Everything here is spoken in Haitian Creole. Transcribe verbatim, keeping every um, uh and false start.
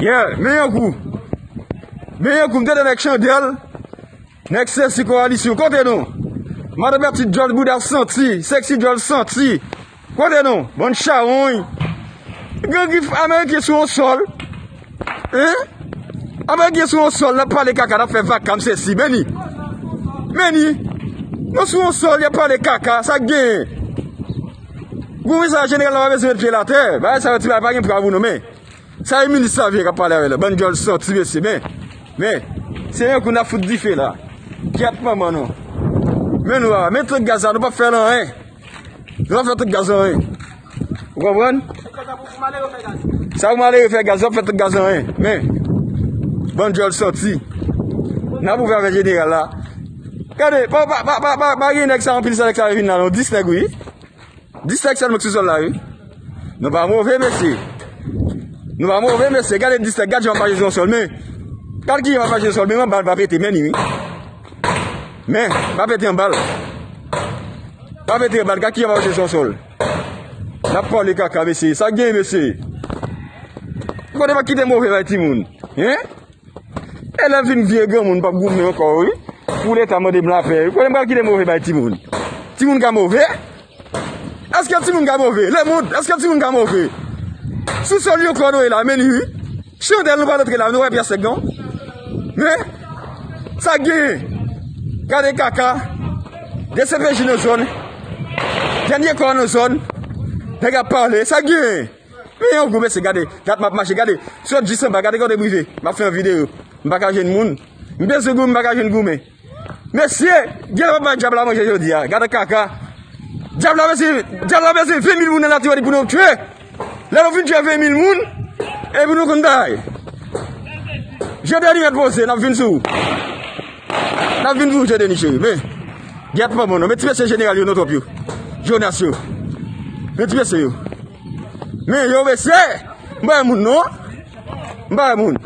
Yeah, men yon kou. Men yon kou, m tande nèg Chandèl. Nèg Sesi Kowalisyon, kote nou? Madan Pètit djòl bouda santi, seksi djòl santi. Kote nou? Bann chawony. Gran Grif Ameriken sou yon sòl. Hein? Ameriken sou yon sòl, n ap pale kaka, n ap fè vakam sesi. Men ni. Men ni. Nou sou yon sòl, y ap pale kaka, sa k genyen? Goumen sa, jeneral la pa bezwen met pye l atè. Bagay sa yo, ti bagay pa gen pra pou nou, men. Sa e minis sa vyen k ap pale avè l la. Bann djòl santi, mesye. Men, men, se yon kou n ap fout dife la. Gyèt manman nou. Men nou a, men tank gaz la, nou p ap fè l anyen. Nou p ap fè tank gaz la anyen. Ou konprann? Sa pou malere fè gaz, w ap fè tank gaz la anyen. Men, bann djòl santi. N ap ouvè avè jeneral la. Gade, pa, pa gen nèg sa anpil, sa nèg sa vin la, non. Dis nèg, wi. Dis nèg sèlman k sou sòl la, wi. Nou pa move, mesye. Nou pa move, mesye. Gade dis nèg, gade jan w ap mache sou yon sòl, men. Gade kijan w ap mache sou yon sòl, men yon bal pa pete, men ni, wi. Men, pa pete yon bal. Pa pete yon bal, gade kijan w ap mache sou yon sòl. N ap pale kaka, mesye. Sa k genyen, mesye? Kote pa kite move bay timoun? Hein? E lè vin vye granmoun p ap goumen ankò, wi. Pou Leta mande m lapè, wi. Kote m pral kite move bay timoun? Timoun ka move? Èske timoun ka move? Lemond, èske timoun ka move? Sou sòl yo kòdone la, men ni, wi. Chandèl nou pa antre la, nou wè pyès nèg non. Men, sa k genyen? Gade kaka. D C P J nan zòn. Dènye kò nan zòn. Nèg ap pale. Sa k genyen? Men yon gou, mesye, gade. Gade m ap mache, gade. Sot jis anba, gade kote m rive. M ap fè yon videyo. M pa ka jwenn moun. M bezwen goumen, m pa ka jwenn goumen. Mesye, gen lè w ap bay dyab la manje jodi a. Gade kaka. Dyab la bezwen, dyab la bezwen ven mil moun nan Latibonit pou nou tchwe. Lè nou fin tchwe ven mil moun, epi nou konn bay. Jodeni mèt poze, n ap vin sou ou. N ap vin sou ou, Jodeni cheri. Men, gyèt manman non. Men ti mesye jeneral yo non twòp yo. Jonas yo. Men ti mesye yo. Men yo, mesye. M pa wè moun non. M pa wè moun.